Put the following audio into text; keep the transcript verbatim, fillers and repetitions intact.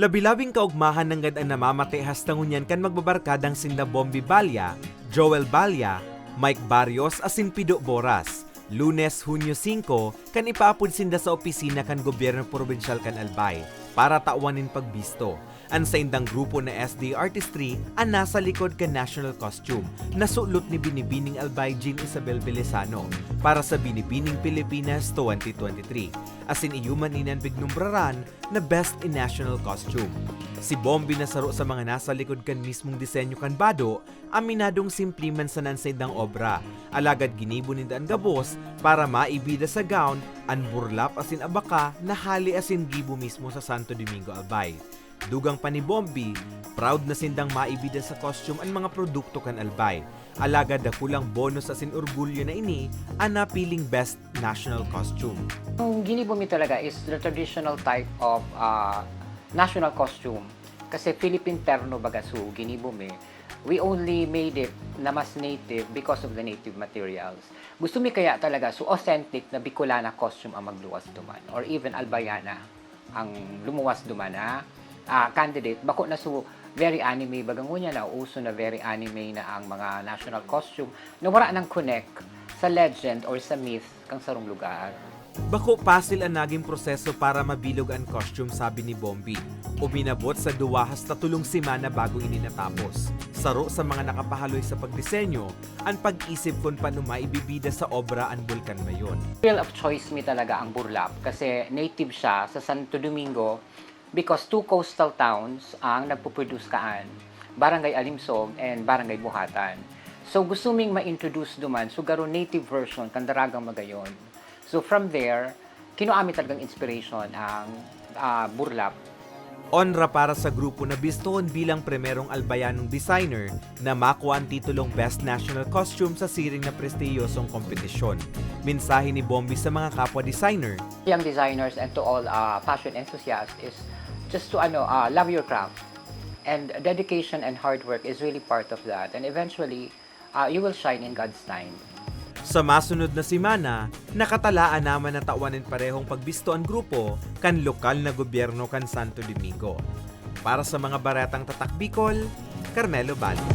Labi-labing kaugmahan nanggad an namamate hasta ngunyan kan magbabarkadang sinda Bombi Balla, Joel Balla, Mike Barrios asin Pido Boras. Lunes, Hunyo singko, kan ipaapod sinda sa opisina kan gobyerno probinsyal kan Albay para tawan nin pagbisto. An saindang grupo na S D Artistry an nasa likod kan national costume na sulot ni Binibining Albay Jean Isabel Belizano para sa Binibining Pilipinas twenty twenty-three, asin iyo man ini an pignombraran na Best in National Costume. Si Bombi na saro sa mga nasa likod kan mismong disenyo kan bado, aminadong simple man sana an saindang obra, alagad ginibo ninda an gabos para maibida sa gown an burlap asin abaka na hali asin gibo mismo sa Santo Domingo, Albay. Dugang pa ni Bombi, proud na sindang maibida sa costume an mga produkto kan Albay. Alagad dakulang bonus asin orgulyo na ini an napiling Best National Costume. Ang ginibo mi talaga is the traditional type of uh, national costume. Kasi Philippine terno baga, so ginibo mi. We only made it na mas native because of the native materials. Gusto mi kaya talaga so authentic na Bicolana costume ang magluwas duman, or even Albayana ang lumuwas duman na ah, candidate. Bako na so very anime, baga ngunyan nauuso na very anime na ang mga national costume na wala nang connect sa legend or sa myth kang sarong lugar. Bako pasil an nagin proseso para mabilog an costume, sabi ni Bombi. Uminabot sa duwa hasta tolong semana bago ini natapos. Saro sa mga nakapahaloy sa pagdisenyo an pag-isip kun paano maibibida sa obra an Bulkan Mayon. Wheel of choice mi talaga ang burlap kasi native siya sa Santo Domingo because two coastal towns ang nagpo-produce kaan, Barangay Alimsog and Barangay Buhatan. So gusto ming ma-introduce duman so garo native version kan Daragang Magayon. So from there, kinua mi talagang inspiration ang ah, burlap. Onra para sa grupo na bistohon bilang primerong Albayanong designer na makua an titulong Best National Costume sa siring na prestihiyosong kompetisyon. Mensahe ni Bombi sa mga kapwa designer. Young designers and to all uh, fashion enthusiasts is just to ano uh, love your craft, and dedication and hard work is really part of that, and eventually uh, you will shine in God's time. Sa masunod na semana, nakatalaan naman na tawan nin parehong pagbisto an grupo kan lokal na gobyerno kan Santo Domingo. Para sa mga baretang Tatak Bicol, Carmelo Balla.